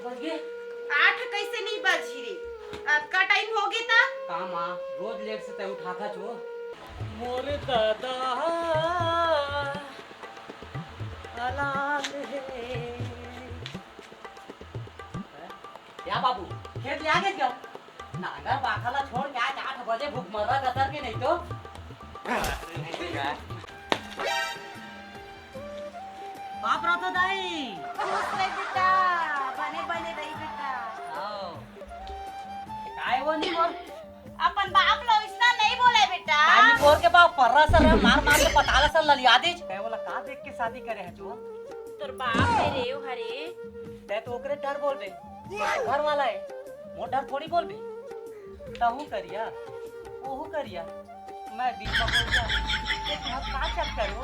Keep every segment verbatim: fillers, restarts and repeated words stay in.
बज गे? आठ कैसे नहीं बजी रे? अतका टाइम हो गे ता? का माँ, रोज लेट से तै उठाथस वो। मोर दादा अलाल हे। या बाबू, खेत ले आ गे क्या? नांगर बाखा ला छोड़ के आज आठ बजे भूख मर्रा कतर के नहीं तो। बाप रहा तो दाई। खुश रह बेटा, बने बने रही बेटा। आओ। काय वो नहीं बोल? अपन बाप ला इसना नहीं बोले बेटा। कानी बोल के बाप पर्रा सर मार मार के पताला सर ललिया दे। तै बोला का देख के शादी करे है तू? तोर बाप है रे, ओ हरे। तै तो ओकरे डर बोलबे, घर वाला है, मोर डर थोड़ी बोलबे। तहू करिया, ओहू करिया, मैं बीच में बोल गया। ये तुम्हारा का चक्कर हो?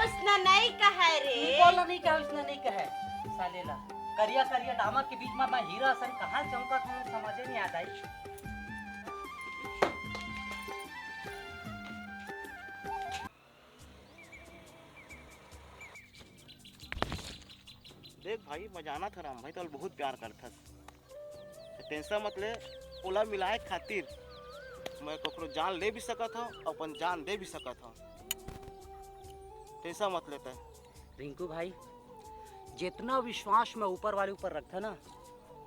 उसने नहीं कहा रे। नहीं बोला, नहीं कहा, उसने नहीं कहा। साले ला करिया करिया दामद के बीच में मैं हीरा असन कहाँ चमका, तुम समझे नहीं आता है। देख भाई, मैं जानत हंव राम भाई तोला बहुत प्यार करथस। टेंशन मत ले, ओला मिलाए खातिर मैं ककरो जान ले भी सकत हंव, अपन जान दे भी सकत हंव। टेंशन मत ले तै। रिंकू भाई, जितना विश्वास मैं ऊपर वाले ऊपर रखथंव ना,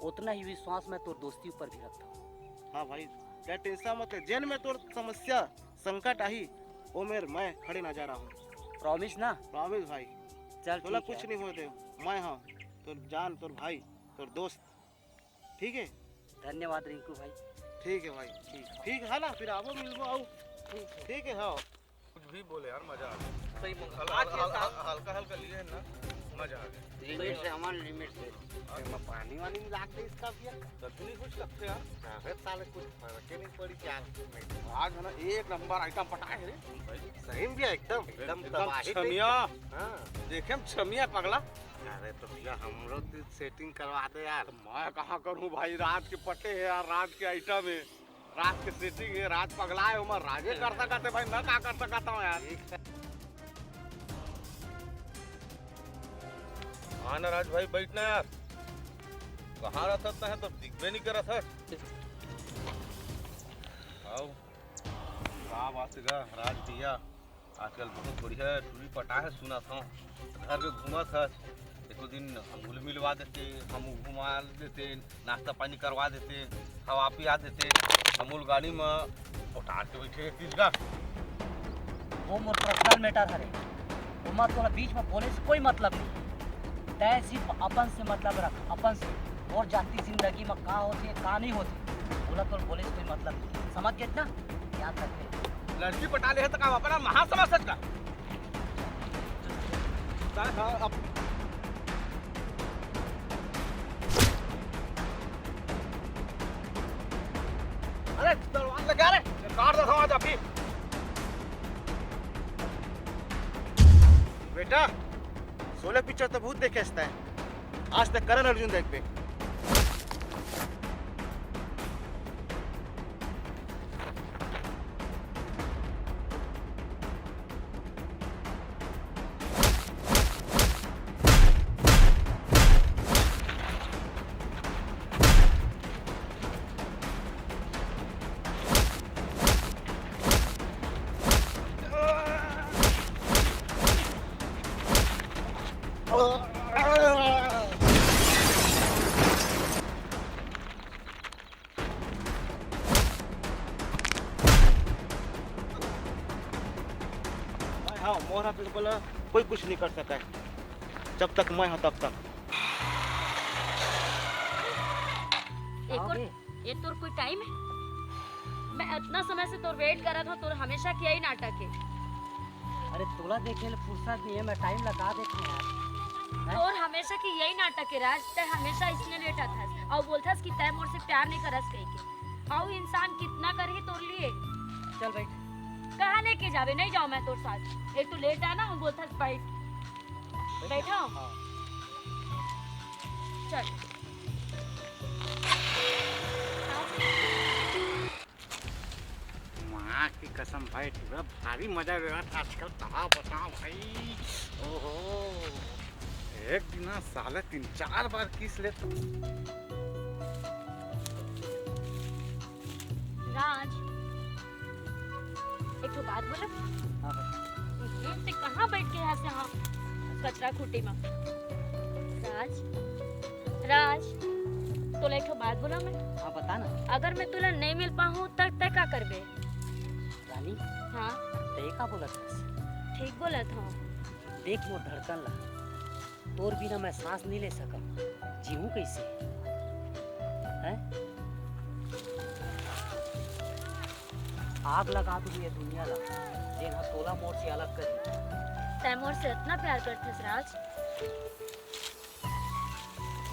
उतना ही विश्वास मैं तोर दोस्ती ऊपर भी रखथंव। हाँ भाई, तै टेंशन मत ले, जेन में तोर समस्या संकट आही, ओ मेर मैं खड़े नजर आहूं। प्रॉमिस ना? प्रॉमिस भाई। चल तोला ठीक कुछ है। नहीं होए दे, मैं हंव तोर जान, तोर भाई, तोर दोस्त। ठीक है? धन्यवाद रिंकू भाई। ठीक है भाई, ठीक, ठीक है ना, फिर आबो मिलबो आओ। ठीक है। ठीक है, हाँ। कुछ भी बोले यार, मजा आ गया। सही में। हल-, आज हल-, ये हल-, शाम हल-, हल्का हल्का लिए है ना, मजा आ गया। लिमिट से हमारे लिमिट से। एमा पानी वानी मिला के इसका भी है। तब भी नहीं कुछ लगते यार। अबे साले कुछ फर्क ही नहीं पड़ी क्या। आज है ना, एक नंबर आइटम पटाए है रे। भाई। सही में भी एकदम, एकदम एकदम तबाही छमिया। देखे। हाँ। देखे में छमिया पगला। अरे तो भैया, हमरो तो सेटिंग करवा दे यार। मैं कहाँ करूँ भाई, रात के पटे है यार, रात के आइटम है, रात के सेटिंग है, रात पगलाए हो, मैं राजे कर सकत है भाई, मैं का कर सकत हूँ यार। ठीक है। हाँ ना राज भाई, बैठ ना यार, कहाँ रहत है तो दिखबे नहीं करत है। आओ, का बात है राज भैया? आजकल बहुत बढ़िया टूरी पटाए हे, सुनत हंव। घर के घूमत हस, एको दिन हमू ल मिलवा देते, हमू घुमा देते, नाश्ता पानी करवा देते, खवा पिया देते। हमू ल गाड़ी म उठार के बैठे रहतीस गा। वो मोर पर्सनल मैटर हरे, ओमा तोला बीच म बोले से कोई मतलब नहीं। तैं सिर्फ अपन से मतलब रख, अपन से। मोर जाति जिंदगी म का होथे, का नहीं होथे, ओला तोर बोले से कोई मतलब नहीं। समझ गेस ना? याद रखे। लड़की पटा ले हे त का अपन महा समझ सकता? का, का, अब अरे, तलवार लगा रे, काट देथंव आज अभी। बेटा, शोले पिक्चर तो बहुत देखे हस तैं, आज तक करण अर्जुन देखबे। मैं हंव, मोर हाथ ले बोला, कोई कुछ नहीं कर सका है। जब तक मैं हंव, तब तक। एक और, ये तोर कोई टाइम है? मैं इतना समय से तोर वेट करत हंव, तोर हमेशा के यही नाटक है। अरे, तोला देखे ले फुर्सत नहीं है, मैं टाइम लगा देती हूँ यार। हैं? तोर हमेशा के यही नाटक है राज, तैं हमेशा इसने लेट आथस, अउ बोलथस कि तैं मोर से प्यार नहीं करस कह के। अउ इंसान कितना करही तोर लिए। चल बैठ। कहाँ लेके जाबे? नहीं जांव मैं तोर साथ। एक तो लेट आना, हम बोलथस बैठ। बैठ। बैठा? हाँ। चल। माँ की कसम भाई, टूरा भारी मजा लेवत हस आजकल, का बतावंव भाई। ओहो। ए, एक दिन ना साले तीन चार बार किस लेता। राज, एक ठो बात बोला। हाँ, बता। हम्म, ते कहाँ बैठ के हँसे हाँ कचरा खूंटी में? राज, राज, तोला एक ठो बात बोला मैं। हाँ, बता ना। अगर मैं तोला नहीं मिल पाऊँ, तब तै का करबे? रानी, हाँ? तै का बोलत हस? ठीक बोलत हूँ। देख मोर धड़कन ला, तोर बिना मैं सांस नहीं ले सकम, जीऊँ कैसे? हैं? आग लगा दूँ ये दुनिया ला, जेन हा तोला मोर से अलग करी। तै मोर से इतना प्यार करथस राज?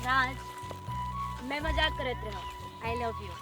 राज, मैं मजाक करत रहा। I love you।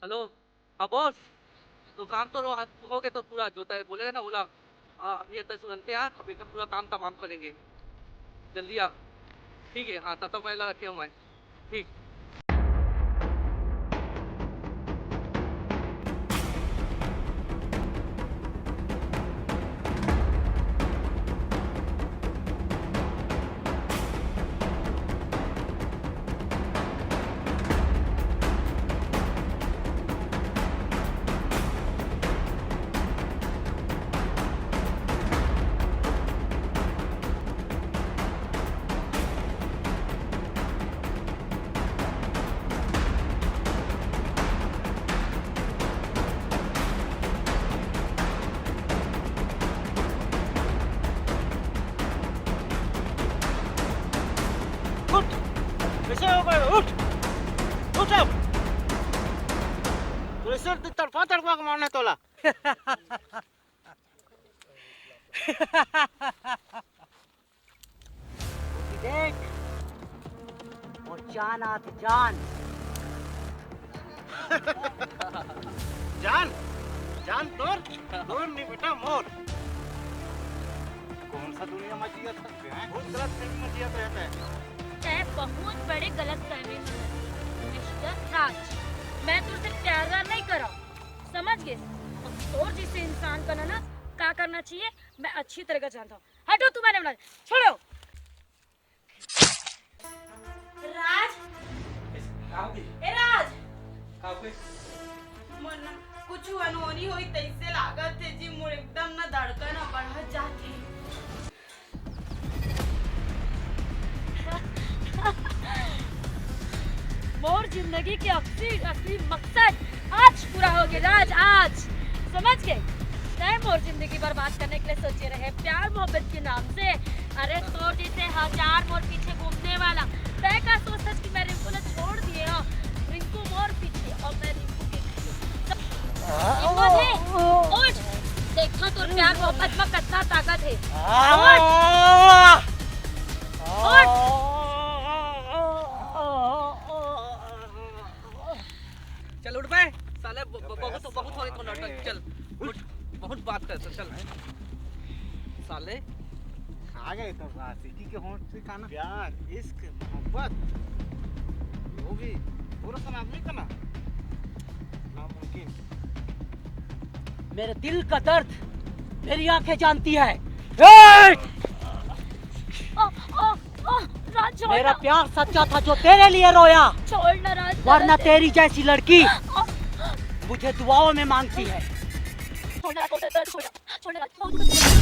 हेलो, हाँ बॉस, तो काम तो रो-, हो गया तो पूरा जो तय बोले ना, बोला, हाँ, अभी इतना तुरंत आ, अभी तो पूरा काम तमाम करेंगे, जल्दी आ। ठीक है, हाँ, तब तक मैं लगा रखे हूँ मैं। ठीक। उठ, कैसे हो गए? उठ, उठ अब। तोरे सिर ते तड़पा तड़पा के मारना तोला। देख, मोर जान आत जान। जान, जान तोर, तोर नहीं बेटा मोर। कौन सा दुनिया में जिया था? बहुत गलत फहमी में जिया रहता है। तै बहुत बड़े गलत फहमी में है, मिस्टर राज। मैं तुझसे प्यार व्यार नहीं करा, समझ गए? और जिस इंसान का ना, ना का करना चाहिए, मैं अच्छी तरह का जानता हूँ। हटो तुम्हारे, छोड़ो। राज। का हो गई? ए राज। का हो गई? मोर ना कुछ अनहोनी होई तैसे लागत हे जी, मोर एकदम ना धड़कन ह बढ़त जात हे। मोर जिंदगी के असली, असली मकसद आज पूरा हो गया राज, आज समझ गए? तय मोर जिंदगी बर्बाद करने के लिए सोचे रहे प्यार मोहब्बत के नाम से। अरे तोर जैसे हजार मोर पीछे घूमने वाला, तय का सोचता कि मैं रिंकू ने छोड़ दिए हो? रिंकू मोर पीछे और मैं रिंकू के पीछे। हिम्मत है? उठ, देखा तोर प्यार मोहब्बत में कितना ताकत है। उठ। उठ। चल उठ बे साले, ब-, ब-, बहुत, बहुत हो गया तो नाटक। चल उठ, बहुत बात कर, चल, चल। साले आ गए तो आशिकी के होंठ से खाना। प्यार, इश्क, मोहब्बत, वो भी पूरा सन आदमी का ना नामुमकिन। मेरे दिल का दर्द मेरी आंखें जानती है। ए! ओ, ओ, ओ, राज, छोड़ मेरा ना। प्यार सच्चा था जो तेरे लिए रोया, छोड़ ना राज, वरना तेरी जैसी लड़की मुझे दुआओं में मांगती है। छोड़ने वाला, छोड़ दे, छोड़ दे, छोड़ने वाला, छोड़ दे।